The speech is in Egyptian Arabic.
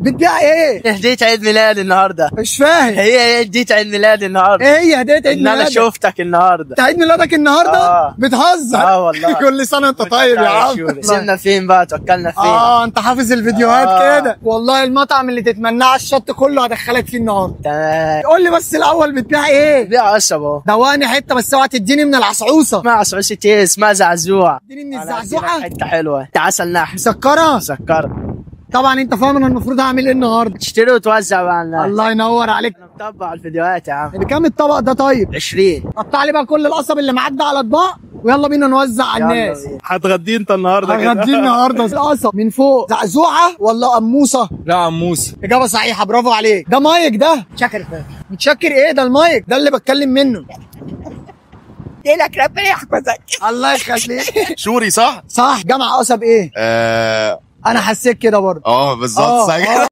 بتبيع ايه؟ هدية عيد ميلادي النهارده. مش فاهم. هي هدية عيد ميلادي النهارده. ايه هي هدية عيد ميلادك؟ ان انا شفتك النهارده. انت عيد ميلادك النهارده؟ بتهزر؟ اه والله. كل سنة وانت طيب يا عم. سيبنا فين بقى؟ توكلنا فين؟ انت حافظ الفيديوهات كده. والله المطعم اللي تتمناه على الشط كله هدخلك فيه النهارده. تمام. قول لي بس الاول بتبيع ايه؟ بتبيع قصب اهو. دواني حتة بس اوعى تديني من العصعوصه. اسمها عصعوصه ايه؟ اسمها زعزوعه. اديني من الزعزوعه. حتة حلوة. عسل نحل. مسكره؟ مسكره. طبعا انت فاهم انا المفروض اعمل ايه النهارده؟ تشتري وتوزع بقى على الناس. الله ينور عليك. انا مطبق على الفيديوهات يا عم. بكام الطبق ده طيب؟ 20. قطع لي بقى كل القصب اللي معدي على الاطباق ويلا بينا نوزع على الناس. هتغديه انت النهارده كده؟ هتغديه النهارده. القصب من فوق زعزوعه ولا قموصه؟ لا قموصه. اجابه صحيحه، برافو عليك. ده مايك ده؟ متشكر. متشكر ايه ده؟ المايك ده اللي بتكلم منه. لك ربنا يحفظك. الله يخليك. شوري صح؟ صح. جامعه قصب ايه؟ انا حسيت كده برضه. بالظبط صح.